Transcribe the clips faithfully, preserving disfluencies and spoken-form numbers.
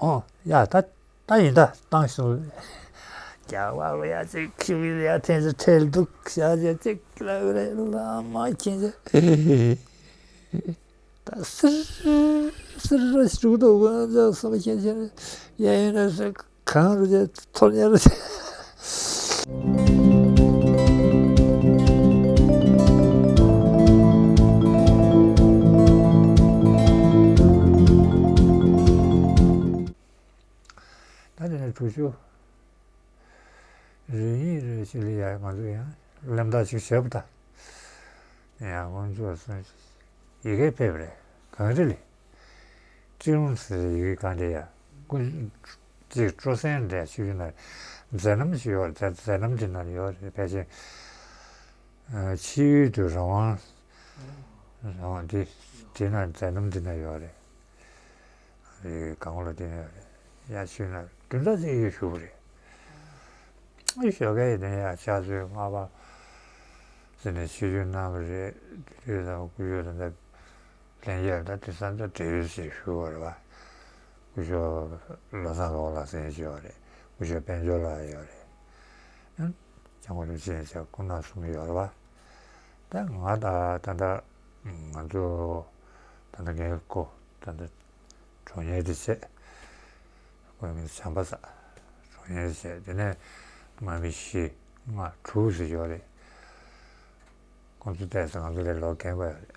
ཨོ་ཡ་ད་ད་ཡིན་ད་བཏང་སོང་། རྒྱག་པ་ལ་ཡ་ཅིག་ཁྱི་ཡ་ཐེན་ཅིག་ཁྲེལ་འདུག་ཤ་ཅིག་ཅིག་ལ་རེ་ལ་མ་ཁྱེད་ཅིག་ད་སིར་སིར་ར་ཞུགས་འདུག་གོ་ཚོད་སོང་ཁྱེད་ཅིག་ཡ་ཡིན་ན་ཟེར། གང་རུ་ཆེ་ཐོར་ཉེ་རུ་ཆེ། ད་དེ་ནས་དྲུག་ཅུ་རེ་གཉིས་རེ་ཞིག་ལ་ཡ་ང་ཚོ་ཡང་གླེན་རྟགས་ཤིག་བྱས་པ་ད། ཡང་དཀོན་མཆོག་གསུམ་ཡི་གེ་ཕེབས་རེད། གངས་རི་ལས། ཀྲིན་ཟེར་ཡི་གེ་གང་དེ་ཡ། ཀུན་གཅིག་སྤྲོ་གསེང་འདྲ་ཞིག་ཡོད་ན། མཛད་རྣམ་ཞིག་ཡོད་རེད། མཛད་རྣམ་འདི་ན་ཡོད་རེད། ཕལ་ཆེར་ཕྱི་ཡུལ་དུ་རང་དབང་། རང་དབང་འདི་འདི་ན་མཛད་རྣམ་འདི་ན་ཡོད་རེད། རེད། གང་ལ་འདི་ན་ཡོད་རེད། ཡ་ཞུས་ན་བདུན་ཕྲག་གཅིག་ཡོད་ཞུ་བ་རེད། ཨ་ཞོགས་ཀས་ནས་ཡ་ཕྱག་མཛོད་ལྔ་པ་ཟེར་ནས་ཆིབས་བསྒྱུར་གནང་བ་རེད། དུས་དང་སྐུ་ཞབས་དང་འདྲ། ལྷན་རྒྱས་ད་དེ་ས་མཐའ་བགྲེས་ཡོལ་ཞེས་ཞུ་བ་རེད་པ། སྐུ་ཞབས་བློ་བཟང་ལོ་ལགས་ཟེར་ཞུ་བ་རེད། སྐུ་ཞབས་དཔལ་འབྱོར་ལགས་ཡོད་རེད། ཡང་སྐྱབས་མགོན་རིན་པོ་ཆེ་མཁན་ཆེན་སྐུ་ན་གསུམ་ཡོད་རེད་པ། ད་ང་ད་ད་ད་ང་ཚོ་ད་ད་ངའི་སྐུ་ད་ད་གྲོངས་ཉེས་དེ་བྱས། སྐུ་མི་བྱམས་པ་ས་གྲོངས་ཉེས་དེ་བྱས། དེ་ནས་སྔ་མི་བཞི་ལྔ་དྲུག་ཟེར་ཡོད་རེད། ཁོང་ཚོ་བལྟས་ཚེ་ང་ཚོ་ལས་ལོ་རྒན་པ་ཡོད་རེད།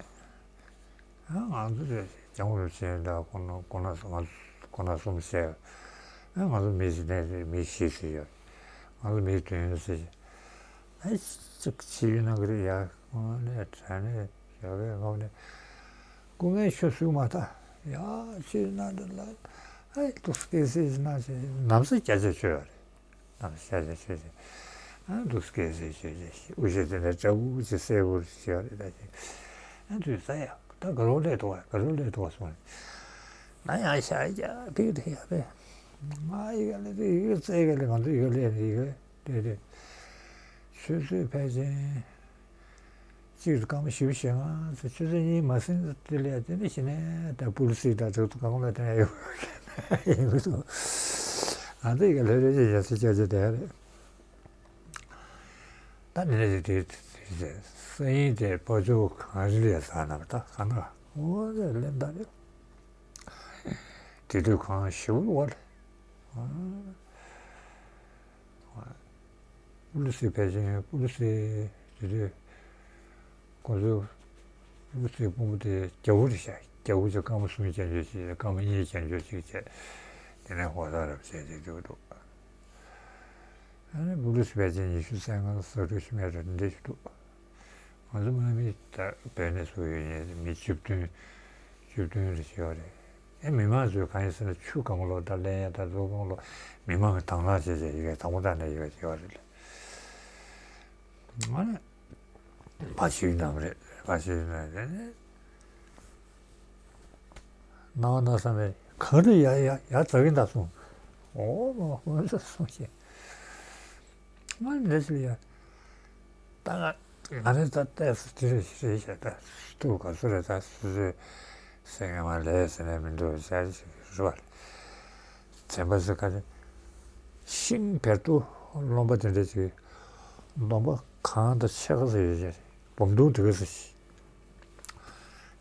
ཨ་ང་ཚོ་ལས་སྐྱབས་མགོན་རིན་པོ་ཆེ་འདྲ་ཁོ་ན་ཁོ་ན་ང་ཁོ་ན་གསུམ་བྱས། ཨ་ང་ཚོ་མི་བཞི་ནས་མི་བཞི་ཟེར་ཡོད། ང་ཚོ་མི་བདུན་ཟེར། ཨ་ཅིག་ཕྱི་ཡུལ་ནང་གི་རེད་ཡ། ཁོང་ནས་དྲན་ནས་ཞོགས་པའི་ངོམ་ནས་སྐུ་ངལ་ཤོར་སུས་མ་ཐག་ཡ་ཕྱི་ཡུལ་ནང་དུ་ལ་ཨ་ཏུ་སྐད་སེ་ནང་བྱས་ནམ་སེ་སྐྱ་ཆ་ཆོད་ཡོད་རེད། ནམ་ཤ་ཤ་ཤ་ཤ། ཨ་འདུག་སྐད་ཟེར་ཤ་ཤ་ཤ། འུ་ཤ་དེ་འདྲ་སྐྲ་བུ་ཅིག་སེར་བོར་ཤ་རེ་ད་ཅིག་ཨ་འདུག་ས་ཡ་ད་ག་རོ་ལས་ཐོག་ག་རོ་ལས་ཐོག་སོང་། ན་ཡང་ཤ་རྒྱག་གི་དེ་ཡ་རེད། ང་ཡི་ག་ལས་དེ་ཡི་ག་རྩེ་ག་ལས་ང་ཚོ་ཡི་ག་ལས་ནི་ཡི་ག་དེ་དེ། ཆུ་ཚོད་ཕལ་ཆེར། གཅིག་ཏུ་སྐར་མ་བཞི་བཅུ་ཞེ་ལྔ་ཚོ་ཆུ་ཚོད་གཉིས་མ་ཟིན་དེ་ལས་དེ་འདྲ་ཞིག་ནས་ད་པུ་ལི་སི་དང་དྲག་ཏུ་གང་ལ་དེ་ཡོད་ཡིན་གི་འདུག་ང་ཚོ་ཡི་ག་ལྷོད་ལྷོད་ཅིག་ཡ་སི་ཅག་ཅིག་དེ་རེད། ད་ནི་ནས་དེ་དེ་ས་ཡིན་དེ་པོ་ཅོ་གངས་རི་ལས་ཟག་ན་བ་ད་ག་ན་འོ་དེ་ལེན་ད་རེད། དེ་དུས་གངས་ཞེ་པོ་བ་རེད། པུ་ལི་སི་ཕལ་ཆེར་པུ་ལི་སི་དེ་དུས་ཁོ་ཚོ་པུ་ལི་སི་དཔོན་པོ་དེ་རྒྱ་བོ་རེད་ཤག་རྒྱ་བོ་ཅིག་སྐར་མ་གསུམ་བྱས་འཇོག་ཅིག་སྐར་མ་གཉིས་བྱས་འཇོག་ཅིག་བྱས། དེ་ནས་ཧོ་ད་རབ་བྱས་ཅིག་འཇོག་འདུག་ཨ་ནི་པུ་ལི་སི་ཕལ་ཆེར་ཉི་ཤུ་རྩ་ལྔ་ས་རུ་ཤི་མེད་ར་འདི་འདྲ་ཞིག་འདུག་ང་ཚོ་དམག་མི་ད་བོད་ནས་སུ་ཡོད་ཉེ་མི་བཅུ་བདུན་བཅུ་བདུན་རེ་བྱས་པ་རེད། ཨེ་མི་མང་ཚོས་གང་ཡིན་ཟེར་ན་ཆུ་གང་ལོ་ད་ལེན་ཡ་ད་ལོ་གང་ལོ་མི་མང་གི་དང་བླངས་བྱས་བྱས་ཡི་གེ་དང་པོ་དང་ནས་ཡི་གེ་བྱས་པ་རེད། ང་ནི་ཕ་ཤི་ཡུལ་ནམ་རེད་ཕ་ཤི་ཡུལ་ནམ་རེད། ནང་ན་བསམ་པའི་གངས་རི་ཡ་ཡ་ཡ་ཛ་གི་འདའ་སོང་། ཨོ་མ་ཧོན་ས་སོང་ཞེས། ང་འདི་ཚོ་ཡ། ད་ང་ང་རེ་ད་ལྟས་སུ་དེ་རེ་རེ་བྱས་ད་ཐུག་ག་སུ་རེ་ད་སུ་རེ་སེང་ངེ་མ་ལས་ཟེར་ནས་མི་འདུག་ཟེར་ཞིག་རུ་བ་ལ། བྱན་པ་ཟེར་ག་རེ། ཤིང་བེར་ཏོ་རློན་པ་དེ་འདྲ་ཅིག་སྡོམ་པ་གང་དང་ཕྱེད་ཀ་ཟེར་ཡོད་ཅེས་སྦོམ་དུང་དེ་ག་ཟེར་ཞིག་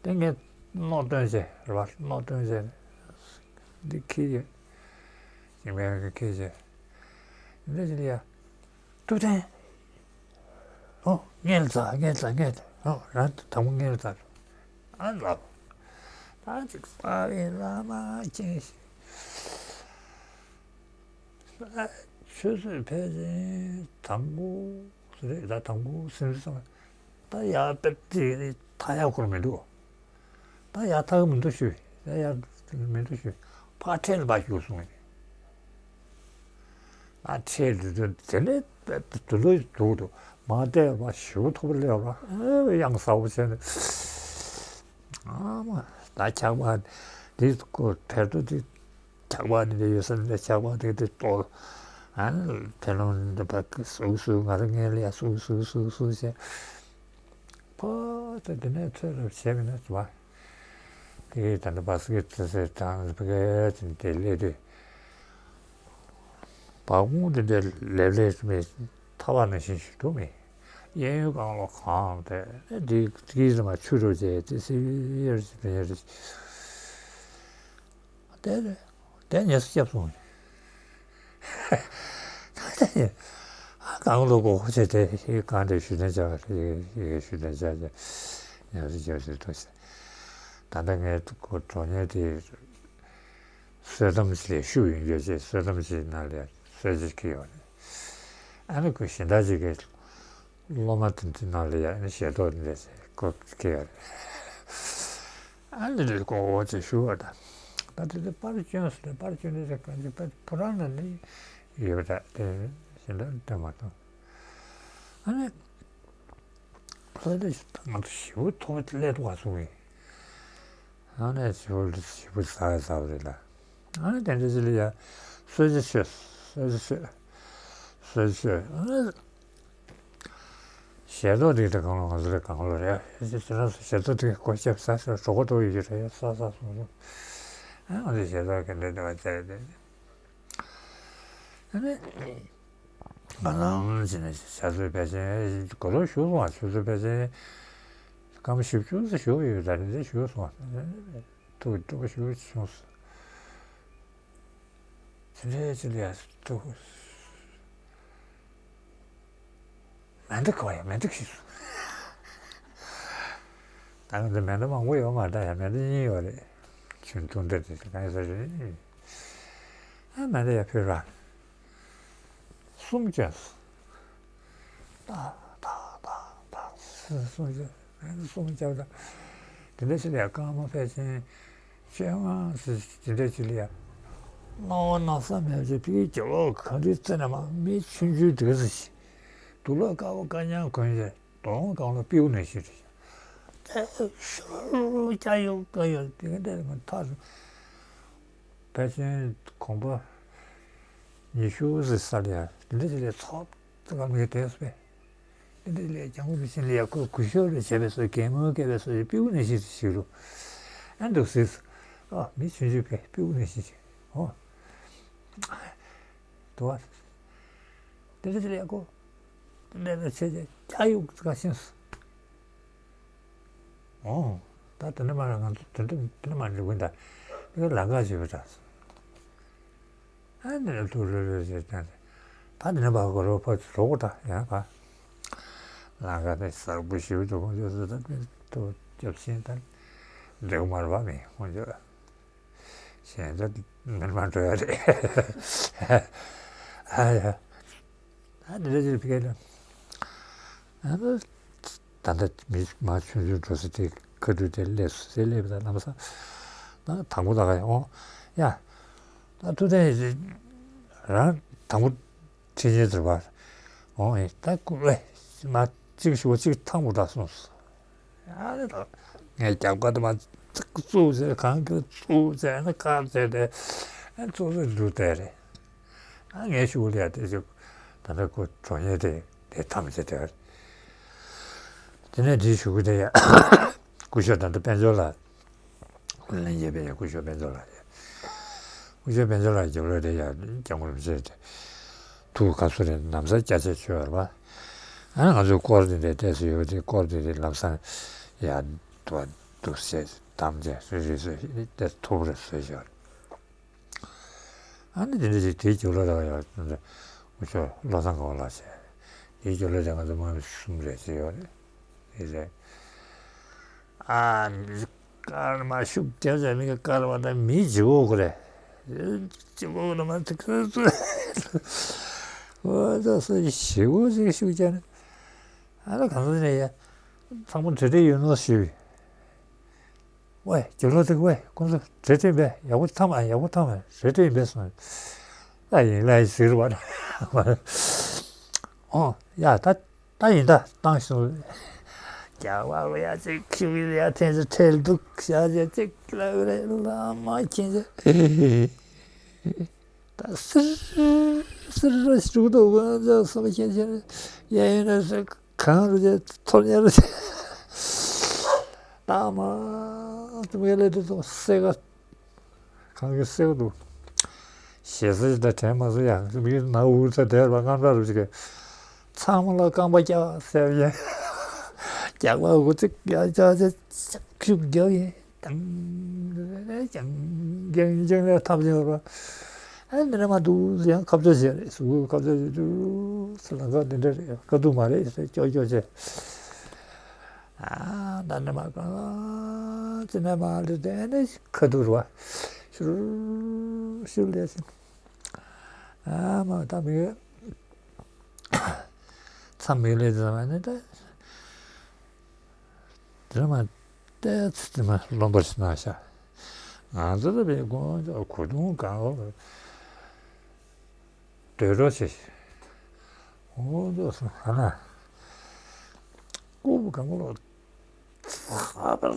དེ་ངས་རྣོ་སྟོན་བྱས་རུ་བ་རྣོ་སྟོན་བྱས་འདི་ཁྱི་ཡོད་ཤིང་བེར་གི་ཁྱི་བྱས་འདི་ཅི་ལ་ཡ། ཐུབ་བསྟན། ཨོ། ངལ་རྩ་ངལ་རྩ་ངལ་རྩ། ཨོ། རང་དང་པོ་ངལ་རྩ། ཨ་ལགས། ད་ཅིག་དཔའ་བའི་བླ་མ་མཁྱེན་ཞིག་ཨ་ཆུ་ཚོད་ཕལ་ཆེར་དང་པོ་རེད་ད་དང་པོ་སེམས་སུ་ད་ཡར་པེབ་ཅིག་ཐག་ཡར་འཁོར་མི་འདུག་ད་ཡར་ཐག་མི་འདུག་ཞུས། ད་ཡར་མི་འདུག་ཞུས། ཕར་འཕྲལ་ལ་ཞུགས་སོང་། ཨ་འཕྲལ་དུ་དེ་ནས་དུ་ལོ་འདུག་འདུག་མ་བལྟས་པ་ཞུ་ཐུབ་པ་ལས་པ་ཨེ་གཡང་ཟ་བོ་བྱས་ནས་ཨ་མ་ད་ཆག་པ་འདི་ཀོ་ཕེར་ཏོ་འདི་ཆག་པ་འདི་འདྲ་ཡོད་ས་འདི་འདྲ་ཆག་པ་འདི་འདི་གཏོར། ཨ་ནི་ཕེ་ལོང་འདི་ཕ་གི་སུ་སུ་ང་རང་ངའི་ལ་ཡ་སུ་སུ་སུ་སུ་བྱས། ཕོ་ད་དེ་ནས་ཚོད་རབ་བྱས་མི་ན་བ། དེ་ད་ནི་བ་སི་ཀེ་ཚེ་ཚེ་དང་བ་གེ་ཅིན་དེ་ལས་དུས་ བ་ཀོང་དེ་འདྲའི་ལེབ་ལེབ་མེད། ཐག་པ་ནང་བཞིན་ཞིག་འདུག་མེད། གཡས་གཡོན་སྒང་ལོགས་གང་དེ་དེ་དེའི་རིང་མ་ཆུ་རུ་བྱས་དེ་སི་ཡར་སི་ཡར་སི། དེ་དེ་ཉེས་སུ་སྐྱབས་སོང་། ད་དེ་ཨ་གང་ལོ་གོ་ཁོ་ཆེ་དེ་གང་དེ་ཞུ་ནས་བྱ་བ་ཞུ་ནས་བྱ་བྱ་ཉེས་སུ་སྐྱབས་སུ་ཐུག་ཤག་ད་ལྟ་ངའི་གྲོགས་མོ་དེ། བསོད་ནམས་ལས་ཤུགས་ཡོད་རྒྱུ་ཞིག་བསོད་ནམས་ཞིག་ནང་ལ་གསོལ་ཇ་ཁྱེར་ཡོང་རེད། ཨ་ནི་ཁོས་གཞན་དག་ཅིག་གི་སློབ་མ་དེ་ཚོའི་ནང་ལ་ཡང་ཨ་ནི་ཞལ་ཏོག་འདི་འདྲ་ཞིག་ཁོས་ཁྱེར་ཡོང་རེད། ཨ་ནི་འདི་ཁོ་འོ་ཅེས་ཞུ་བ་དང་། ད་དེ་དེ་པར་སྐྱོན་སོང་རེད། པར་སྐྱོན་ནས་ཟེར་གང་ཅི་པར་ཕོ་བྲང་ནང་ནས་ཡོད་པ་འདྲ། དེ་གཞན་དག་སྟོན་མ་ཐུབ། ཨ་ནི། ལྷ་ལས་ང་ཚོ་ཞེ་པོ་ཐོག་སླེབས་འདུག་ག་གསུང་གི། ཨ་ནི་ཞེ་པོ་ཞེ་པོ་ཟ་ཟ་བ་རེད་ལ། ཨ་ནི་དེ་འདྲ་ཅིག་ལ་ཡ་གསོལ་ཇ་མཆོད། གསོལ་ཇ་མཆོད། གསོལ་ཇ་མཆོད། ཨ་ནི་ཞལ་ཏོག་དེ་དེ་གང་ལ་ང་ཚོ་ལ་གང་ལ་རེད། ཞལ་ཏོག་དེ་གོ་ཆབ་ཟ་ཟ་གྲོད་ཁོག་ལྟོགས་ཡོད་ཀྱི་རེད། ཟ་ཟ་གསུང་གསུང་། ཨ་ང་ཚོ་ཞལ་ཏོག་ག་འདྲ་འདྲ་བ་བྱས་རེད། ཨ་ནི། ང་རང་བྱས་ནས་ཞག་ཚོད་ཕལ་ཆེར་གོ་ལོ་བཞུགས་སོང་བ། ཆུ་ཚོད་ཕལ་ཆེར་སྐར་མ་བཞི་བཅུ་ཙམ་བཞུགས་ཡོད། ད་རེས་འདྲ་བཞུགས་སོང་བ། ཐུགས་སྤྲོ་པོ་ཞེ་པོ་བྱུང་སོང་། དེ་འདྲའི་ཅིག་ལ་ཡ་ཐུགས། མེ་མདའ་གོ་ཡ་མེ་མདའ་ཤི་སོང་། ད་ང་ཚོ་མེ་མདའ་མང་པོ་ཡོད་མ་རེད། ཡ་མེ་མདའ་གཉིས་ཡོད་རེད། ཆུང་ཆུང་འདྲ་དེ་གང་ཡིན་ས་རེད། ཨ་མེ་མདའ་ཡ་ཕུད་ར། གསུམ་བཅོས། ཏག་ཏག་ཏག་ཏག་གསུམ་བཅོས། གསུམ་བཅོས་ད། དེ་འདྲ་ཞིག་ལ་ཡ་སྐར་མ་ཕལ་ཆེར་བཅོ་ལྔ་ཙམ་དེ་འདྲ་ཞིག་ལ་ཡ། སྣང་བ་སྣང་ས་མེད་པ་ཅིག་ཕ་གིའི་རྒྱབ་ལོགས་གངས་རིའི་རྩེ་ནས་མར་མི་ཆུང་ཆུང་འདུག་ས་ཞིག་དུག་ལོག་དཀར་པོ་དཀར་ཉག་གོན་བྱས། གདོང་གང་ལ་སྤྲེའུ་ནང་བཞིན་རེད། ཨེ་ཤུར་སྐྱ་ཡོག་སྐྱ་ཡོག་དེ་ག་འདྲ་མ་ཐག་རིང་། ཕལ་ཆེར་གོམ་པ་ཉི་ཤུ་ཙམ་ས་ལ་ཡ་དེ་འདྲ་ཞིག་ལ་ཚོགས་ཙི་ག་མི་དེ་སུ་བས། དེ་འདྲ་ལས་ལྗང་གུ་མི་ཤེས་ལ་ཡ་ཁོ་གུ་ཤོར་རེ་བྱས་པའི་སོ་གད་མོ་བཀལ་བའི་སོ་སྤྲེའུ་ནང་བཞིན་ཞིག་རུ། ཨ་འདུག་སེ་སུ། ཨ་མི་ཆུང་ཆུང་བས་སྤྲེའུ་ནང་བཞིན་ཞིག་ཨོ། འདུག་བ། དེ་འདྲ་ཞིག་ལ་ཡ་ཁོ། དེ་འདྲ་ལ་བྱས་རྗེས་སྐྱ་ཡོག་ཙི་ག་ཤེས་སོ། ཨོ། ད་དེ་འདྲ་མ་རེད། ང་ཚོ་དེ་འདྲ་དེ་འདྲ་མ་རེད་འོན་ད། དེ་ལམ་ཁ་ཞིག་བྱས་ད། ཨ་ནི་ལ་ཐུག་རེ་རེ་བྱས་ད། ད་དེ་འདྲ་བ་གོ་རོ་ཕ་ཚོ་རོགས་ད་ཡང་ག་ལམ་ཁ་དེ་གསར་པོ་ཞིག་འདུག་ཁོང་ཚོ་ད་དེ་ཐུག་རྒྱབ་ཤིང་ད་འགྲིག་མ་རེད་བ་མི་ཁོང་ཚོ། གཞན་ཚོ་མི་མ་འགྲོ་ཡ་རེད། ཨ་ཡ། ད་འདི་འདྲ་ཅིག་ཕ་གི་ལ། ཨ་ནི། ད་ལྟ་མི་མ་ཆུང་ཆུང་འགྲོ་ས་དེ་ཁ་ཐུག་དེ་སླེབས་སོ་ཟེར་སླེབས་ད་ལམ་སང་། ད་དང་པོ་ད་ག་ཡ་འོང་། ཡ། ད་ཐུག་དེ་རང་དང་པོ་ཁྲིད་ཉན་ཟེར་བ། འོང་ཡ་ད་ཀུ་ཝེ། མ་གཅིག་ཞུ་གཅིག་ཐང་པོ་ད་སོང་སོ། ཨ་ནི་ད་ངས་རྒྱབ་ཁ་དུ་མ་བཙུགས་བཙུགས་ཟེར་གང་གི་བཙུགས་ཟེར་ནི་ཁ་ཟེར་ཏེ་ཨ་བཙུགས་ཟེར་འདུག་དེ་རེད། ཨ་ངས་ཞུ་ལ་ཡ་དེ་ཞུ་ད་ལྟ་ཁོ་གྲོགས་མོ་དེ་དེ་ཐམས་ཅད་དེ་རེད། དེ་ནས་དེ་ཞུ་གི་དེ་ཡ་སྐུ་ཞབས་ད་ལྟ་དཔལ་འབྱོར་ལགས། ལྷན་རྒྱས་པའི་སྐུ་ཞབས་དཔལ་འབྱོར་ལགས་རེད། སྐུ་ཞབས་དཔལ་འབྱོར་ལགས་རྒྱབ་ལོགས་དེ་ཡ་སྐྱབས་མགོན་རིན་པོ་ཆེ་དེ་ཐུགས་ག་ཚོད་རེད་ལམ་སང་སྐྱ་ཆ་བྱོས་པ་རེད་པ། ཨ་ང་ཚོའི་སྐོར་དེ་འདྲའི་བལྟས་སུ་ཡོད་དེ་སྐོར་དེ་དེ་ལམ་སང་ཡ་འདུག་འདུག་སེ་དམ་བཅས་རེ་རེ་བཟོས་ཤིག་དེ་ཐུབ་རེ་བཟོས་ཤོར། ཨ་ནི་དེ་འདྲ་ཞིག་དེའི་རྒྱབ་ལོགས་ལ་ཡང་སྐུ་ཞབས་བློ་བཟང་དགའ་བ་ལགས་བྱས། དེའི་རྒྱབ་ལོགས་ལ་ང་ཚོ་དམག་མི་གསུམ་རེ་བྱས་ཡོད་རེད། དེ་རེད། ཨ་མི་སྐར་མ་ཤུགས་རྒྱབ་བྱས་མི་གི་སྐར་མ་དང་མི་ལྗིད་ཁོག་གི་རེད། ལྗིད་ཁོག་གི་མ་ཐུག་ཁ་ཚུ། འོ་ད་སོ་ཞེ་པོ་ཞིག་ཤུགས་རྒྱབ་ནས། ཨ་ལ་གང་ཟག་ནས་ཡ། ཚང་མ་གྲ་སྒྲིག་ཡོད་ནོ་ཞུས། ཝེ་རྒྱབ་ལོགས་དེ་ཝེ་ཁོང་ཚོ་གྲ་སྒྲིག་ཡིན་པས་ཡག་པོ་ཐང་མ་ཡག་པོ་ཐང་མ་གྲ་སྒྲིག་ཡིན་པས་གསུངས། ད་ཡིན་ལ་ཟེར་བ། ཨོ་ཡ་ད་ད་ཡིན་ད་བཏང་སོང་། རྒྱག་པ་ལ་ཡ་ཅིག་ཁྱུག་ཡ་ཐེན་ཚོ་ཁྲེལ་འདུག་བྱ་བྱ་ཅིག་ལབ་རེད་ལ་མ་ཁྱེད་ཚོ། ད་སིར་སིར་ར་ཞུགས་འདུག་ང་ཚོ་བསམ་ཤེས་ཤེས་ཡ་ཡིན་ན་ཟེར་གང་རུ་ཅེ་ཐོར་ཉེ་རུ་ཅེ་ད་མ་ཙམ་ཡ་ལེ་དེ་ཚོ་སེ་ག་གང་གི་སེ་ག་འདུག་ཞེ་ས་ཞིག་དང་དྲན་མ་སོང་ཡ། མི་ན་འུར་ཚ་དེར་བ་རྔམ་དྲག་རུ་ཞིག་གི། ཚང་མ་ལ་རྐང་པ་བཀྱག་ཟེར་ཡ། རྒྱག་པ་འུ་ཚིག་ཡ་ཅག་ཅག་ཤུགས་རྒྱག་ཡིན། ཀྱང་ཀྱང་ཀྱང་ཀྱང་ལས་ཐབས་ཡོད་ར། ཨ་འདི་ནས་མ་འདུག་ཡང་ཁ་ཕྱོགས་བྱས་རེད། གཟུགས་པོའི་ཁ་ཕྱོགས་བྱས་འདུག་ལ་ཁ་འདི་འདྲ་རེད། ཁ་ཐུག་མ་རེད་ཟེར་ཀྱོག་ཀྱོག་བྱས། ཨ་ད་ནས་མ་གང་ཅི་ནས་མ་རེད་དེ་ནས་ཁ་ཐུག་རུ་བ་ཤུར་ཤུར་ལས་ཟིན། ཨ་མ་ད་མི་མཚམས་མི་ལས་ཟིན་མ་ནས་ད། དེ་མ་བལྟས་ཚེ་དེ་མ་རློམ་པར་སྣང་ཤག་ང་ཚོ་ལ་བའི་དགོངས་ཀྱང་གོ་དུང་གང་འོ་སྡོད་རོགས་བྱེད། འོ་འདུག་སོང་ཧ་ན། ཀུ་བུ་གང་ལོ། ཕར་ཕར་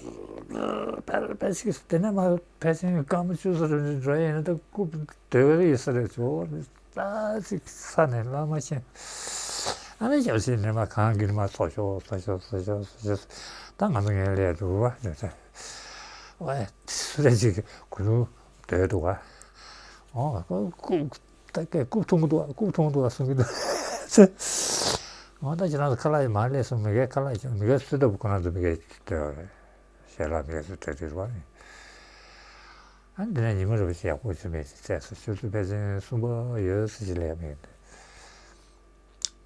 ཕར་ཕར་ཞིག་དེ་ནས་མ་ཕལ་ཆེར་སྐར་མ་བཅུ་ཙམ་རིང་འགྲོ་ཡིན་ན་ད་ཀུ་བུ་སྡོད་ཡོད་ས་རེད་ཅོ། ད་ཅིག་ས་ནས་ལ་མ་ཤེས། ཨ་ནི་ཞབས་ཕྱི་ནས་མ་གང་གིན་མ་ཚོ་ཤོག་ཚོ་ཤོག་ཚོ་ཤོག་ཚོ་ཤོག་ད་ང་ཚོ་ངའི་ལས་འགྲོ་བ་ནས་ད། ཨོ་ཨེ་སུ་རེད་ཅིག་གུ་ནུ་སྡོད་འདུག་བ། ཨོ་ཀུ་ཀུ་ད་ཀའི་ཀུ་ཐུང་འདུག་ཀུ་ཐུང་འདུག་གསུང་གི་འདུག་ཨོ་ད་ཁྱེད་རང་ཚོ་ཁ་ལག་ཡིན་མ་ལས་སོང་མི་གའི་ཁ་ལག་ཁྱོད་མི་གའི་སུ་ལྟ་བུ་ཁོ་རང་ཚོ་མི་གའི་སྡོད་རེད། ཞལ་ལག་མི་གའི་སུ་སྡོད་དུས་བ་ནི། ཨ་འདི་ནས་ཉི་མ་རུ་ཞིག་ཡག་པོ་བྱུང་མེད་ཅིག་བཙས་སོ་ཆུ་ཚོད་ཕལ་ཆེར་གསུམ་པ་ཡོད་ས་ཞིག་ལས་མི་འདུག་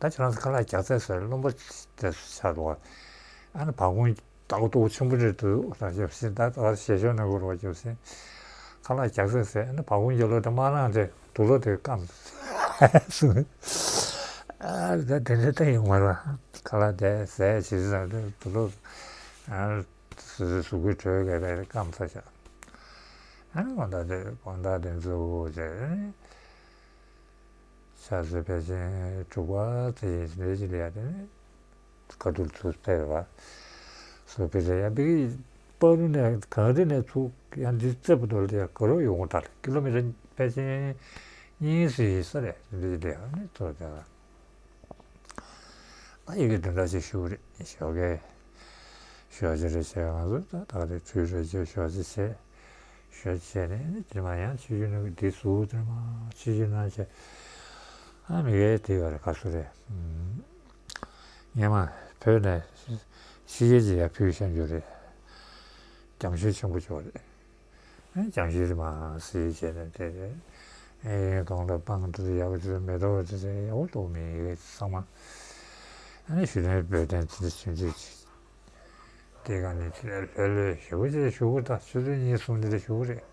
ད་ཁྱེད་རང་ཚོ་ཁ་ལག་རྒྱག་ཚད་སོགས་རློན་པ་དེ་ཆགས་འདུག་ཨ་ནི་བག་གུང་ཏག་ཏོག་ཆེན་པོ་རེད་འདུག་ད་ཞབས་ཕྱི་ད་ད་ཞེ་ཞོ་ནང་གོ་རོགས་ཞབས་ཕྱི་ཁ་ལག་རྒྱག་ཚད་ཟེར་ཨ་ནི་བག་གུང་རྒྱག་ལོ་དེ་མ་རང་དེ་དུག་ལོ་དེ་སྐམ་སོང་། ཨ་ད་དེ་འདྲ་ད་ཡོང་མ་ར་ཁ་ལག་དེ་ཟས་བྱེད་ས་དེ་དུག་ལོ་ཨ་སུ་སུ་གུ་གྲོས་ག་བས་སྐམ་ཚ་ཤག་ཨ་ནི་དགོང་དག་དེ་དགོང་དག་དེ་ཚོ་བྱས། ཆ་ཚོད་ཕལ་ཆེར་དྲུག་པ་ཚེ་ཡིན་ཟིན་ཅི་ལ་ཡ་དེ་ནི་ཁ་ཐུག་ཚུར་ཕེབས་པ། སུ་ཕེབས་ཟེར་ཡ་པི་ཀི་པ་རུ་ནས་གངས་རི་ནས་ཚུར་ཡང་འདི་རྩེ་པོ་དོར་ལ་ཡ་ག་རུ་ཡོང་གི་ད་ལ་ཀི་ལོ་མི་ཊར་ཕལ་ཆེར་གཉིས་སུ་ཡིན་ས་རེད་འདི་ལ་ཡ་ནི་ཚུར་དེ་ལ། ད་ཡི་གེ་དོན་དག་ཅིག་ཞུ་རེད་ཞོགས་ཀས། ཞོགས་ཇ་རེ་བྱས་ང་ཚོ་ད་ད་རེ་ཁྲུས་རེ་བྱས་ཞོགས་ཇ་བྱས། ཞོགས་ཇ་བྱས་ནས་ནི་དེ་མ་ཡང་ཆུ་ཆུ་ནི་འདི་ཟུག་དེ་མ་ཆུ་ཆུ་ན་བྱས། ཨ་མི་གའི་དེ་བ་རེ་ག་སུ་རེད། ངས་མ་བོད་ནས་ཕྱི་རྒྱལ་གྱི་ཡ་ཕུལ་ཤང་རྒྱུ་རེད། རྒྱང་ཤོད་ཆེན་པོ་ཆོག་རེད། ཨེ་ཅང་ཤེས་རེད་མ་ཟེར་བྱས་ནས་དེ་རེད། ཨེ་གང་ལ་སྤང་དུ་ཡག་ཅིག་མེ་ཏོག་ཅིག་ཡག་པོ་ལྟོགས་མེད་ཡོད་ཚང་མ། ཨ་ནི་ཞུ་ནས་བོད་དོན་ཚིག་ཆུང་ཆུང་ཅིག་དེ་ག་ནས་ཚིག་ལྷོད་ལྷོད་ཞུ་གི་ཅིག་ཞུ་གི་ད་ཆུ་ཚོད་གཉིས་གསུམ་དེ་ལ་ཞུ་གི་རེད།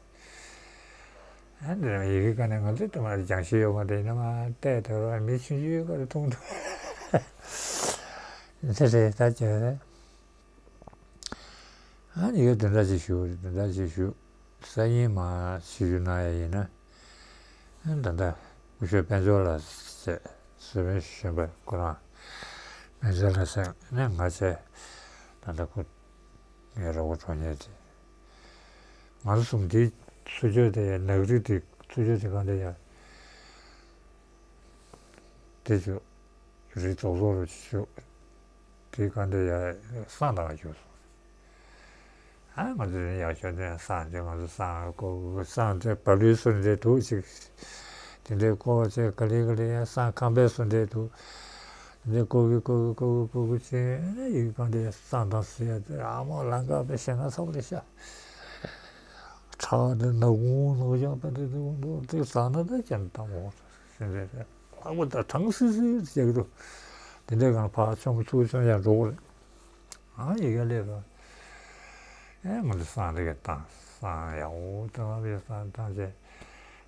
ཨ་འདི་རང་ཡི་གེ་ག་ནས་ང་ཚོས་དུ་མ་ལ་ཅང་ཤེས་ཡོད་མ་རེད་ཡིན་ན་མ་བལྟས་དོར་བ་མི་ཆུང་ཆུང་ག་རེ་མཐོང་ཐུབ། དེ་རེད་ད་ཅི་རེད། ཨ་ནི་ཡོད་དོན་འདྲ་ཅིག་ཞུ་དོན་འདྲ་ཅིག་ཞུ། སང་ཉིན་མ་ཞུ་རྒྱུ་གནང་ཡ་ཡིན་ན། ཨ་ད་ལྟ་སྐུ་ཞབས་དཔལ་འབྱོར་ལགས་བཅས་བཟོད་པའི་གཞོན་པ་ཁོ་རང་དཔལ་འབྱོར་ལགས་བཅས་ནས་ང་བཅས་ད་ལྟ་ཁོ་ངའི་རོགས་པ་གྲོགས་མཉམ་དེ་ང་ཚོ་གསུམ་དེའི་ཚུར་ཕྱོགས་དེ་ནག་རིགས་དེ་ཚུར་ཕྱོགས་དེ་གང་དེ་ཡ་དེ་ཚོ། རི་རྫོགས་རྫོགས་རུ་བཞུགས། དེ་ག་འདྲ་ཡ་བསང་བཏང་བཞུགས་སོང་། ཨ་ང་ཚོ་ཡག་ཤོས་དེ་བསང་དེ་ང་ཚོ་བསང་བཀོག་བསང་དེ་བ་ལུའི་སོ་འདྲ་འདུག་ཅིག་དེ་འདྲའི་བཀོག་ཅིག་ག་ལེ་ག་ལེ་ཡ་བསང་ཁང་པའི་སོ་འདྲ་འདུག་དེ་འདྲའི་བཀོག་གི་བཀོག་གི་བཀོག་གི་བཀོག་གི་ཅིག་ཨ་ཡི་ག་འདྲ་ཡ་བསང་བཏང་ཟེར་ཡ་དེ་ཨ་མོ་ལང་ཀ་པའི་ཞེ་ན་ཚ་པོ་རེད་ཤག་ཁྲག་དེ་ནག་ཁུང་ནག་ཡག་པ་དེ་དེ་དེ་བསང་ན་དེ་ཅན་བཏང་མོ། ཟེར་རེད། ལྷག་པ་དང་གྲང་སིལ་སིལ་ཟེར་གི་འདུག་དེ་འདྲའི་སྒང་ཕར་ཆོམ་ཚུར་ཆོམ་ཡང་འགྲོ་གི་རེད། ཨ་ཡི་གེ་སླེབས་རོགས། ཨེ་ང་ཚོ་བསང་རེ་ག་བཏང་བསང་ཡག་པོ་བཏང་བའི་བསང་བཏང་བྱས།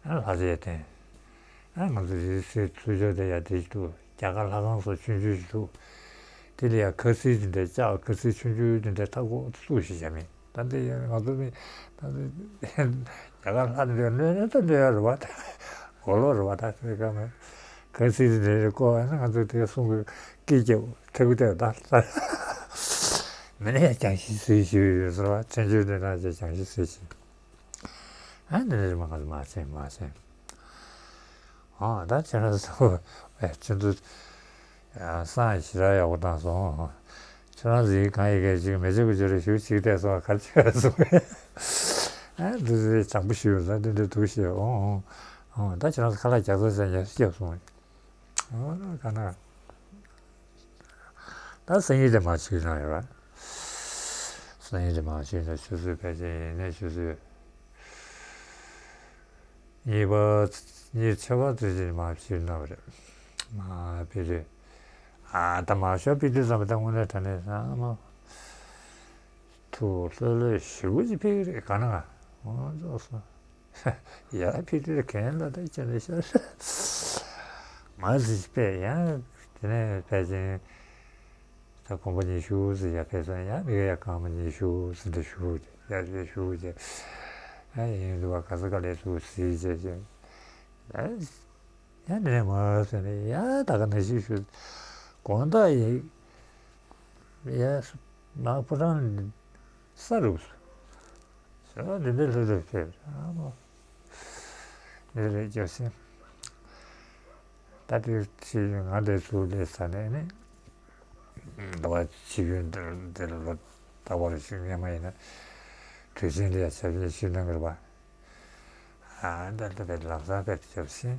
ཨ་ལྷ་རྫས་བསྟན། ཨ་ང་ཚོ་རི་སེ་ཚུར་ཕྱོགས་དེ་ཡ་དེ་ཞིག་འདུག་རྒྱ་གར་ལྷ་ཁང་སོགས་ཆུང་ཆུང་ཞིག་འདུག་དེ་ལ་ཡ་ཁ་སིལ་དེ་འདྲའི་ལྕགས་ཁ་སིལ་ཆུང་ཆུང་དེ་འདྲའི་མཐའ་སྐོར་བཙུགས་ཤིག་བྱ་མིན། ད་འདི་ཡང་ང་ཚོ་མི་ད་འདི་རྒྱ་གར་ལྷ་འདི་གནོད་ན་ད་གནོད་ཡ་རེད་བ། གོ་ལོག་རེད་བ། ད་དེ་ག་མེད། ག་ཚིག་འདི་འདྲའི་བསྐོར་བ་ན་ང་ཚོ་དེ་གསུང་གི་སྐད་རྒྱབ་ཐག་གུ་བལྟས་ད་མི་ནས་ཀྱང་ཤི་སུས་ཞུས་ཡོད་ཟེར་བ། ཆོས་འབྱོར་འདི་ན་ཅེ་ཀྱང་ཤི་སུས་ཤི། ཨ་འདི་འདྲ་མ་ག་མ་བྱེད་མ་བྱེད། ཨ་ད་ཁྱེད་རང་ཚོ་ཨེ་ཁྱེད་ཚོ་བསང་ཞེ་དྲག་ཡག་པོ་བཏང་སོང་། ཁྱེད་རང་ཚོ་ཡི་གང་ཡི་གེ་ཅིག་མེ་ལྕེ་ཀུ་ཅོ་རེ་ཞུ་ཅིག་བལྟས་སོང་གར་ཆེ་བ་སོང་། ཨ་འདི་ཚོ་བྱང་བུ་ཞུ་ལ་འདི་འདྲ་འདུག་ཤེས། ཨོ་ཨོ་ ཨོ་ད་ཁྱེད་རང་ཚོ་ཁ་ལག་རྒྱག་ཚོད་ཟེར་ཡག་སྐྱབས་སོང་། ཨོ་ད་ག་ན། ད་སང་ཉིན་དེ་མ་བྱུང་ན་ཡོད་ར། སང་ཉིན་དེ་མ་བྱུང་ན་ཆུ་ཚོད་ཕལ་ཆེར་ཡིན་ནའི་ཆུ་ཚོད་གཉིས་པ་གཉིས་ཆ་བ་དེ་ཅིག་མ་བྱུང་ན་རེད། མ་ཕི་རེད། ཨ་ད་མ་ཤོག་ཕི་དུས་ཙམ་པ་ད་དངོས་གནས་དྲང་གནས་ཨ་མ། ཐུགས་ལྷོད་ལྷོད་ཞེ་པོ་ཅིག་ཕེབས་ཀྱི་རེད་ག་ན་ག་ཨོ་ཙོག་སོང་། ཡ་ཕི་དུས་གན་ལ་ད་ཁྱེད་ནས་ཤར། མ་ཟིག་ཕེབས་ཡང་དེ་ནས་ཕལ་ཆེར་ད་གོམ་པ་ཉི་ཤུ་ཟིག་ཡ་ཕེབས་སོང་ཡ་མི་ག་ཡ་སྐར་མ་ཉི་ཤུ་ཟིག་འདྲ་ཞུ་ཡ་ཞུ་ཞུ་ཅེ། ཡ་ཡིན་འདུག་བ་ག་ས་ག་ལས་ཚུགས་ཟིག་ཅེ་ཅེ། ཡ་ཡ་ནས་མ་ཟེར་ནས་ཡ་ད་ག་ནས་ཤི་ཞུ། དགོང་དག་ཡིན། ཡ་ནག་ཕོ་བྲང་ས་རུབ་སོང་། ཟེར་བ་འདི་འདྲ་ལྷོད་ལྷོད་ཕེབས་ར་མོ། འདི་རེད་རྒྱབ་སེ། ད་དེ་ཕྱི་ང་འདྲ་ཚུར་སླེབས་ས་ནས་ནི། ཟླ་བ་ཕྱི་ཡུལ་འདིར་འདིར་ལོ་ད་བར་ཞིག་སྔོན་མ་ཡིན་ན། དུས་ཆེན་ལ་ཡ་ཞབས་ཕྱི་ཞུ་གནང་གི་རེད་པ། ཨ་འདྲ་འདྲ་བའི་ལམ་སང་ཕེབས་རྒྱབ་སེ།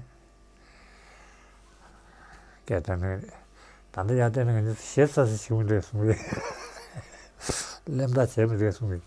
སྐད་བཏང་ནས། ད་ལྟ་ཡར་བལྟས་ན་ང་ཚོ་ཞེ་ས་ས་བྱུང་འདྲ་གསུང་གི། གླེན་རྟགས་བྱས་མི་འདུག་གསུང་གི།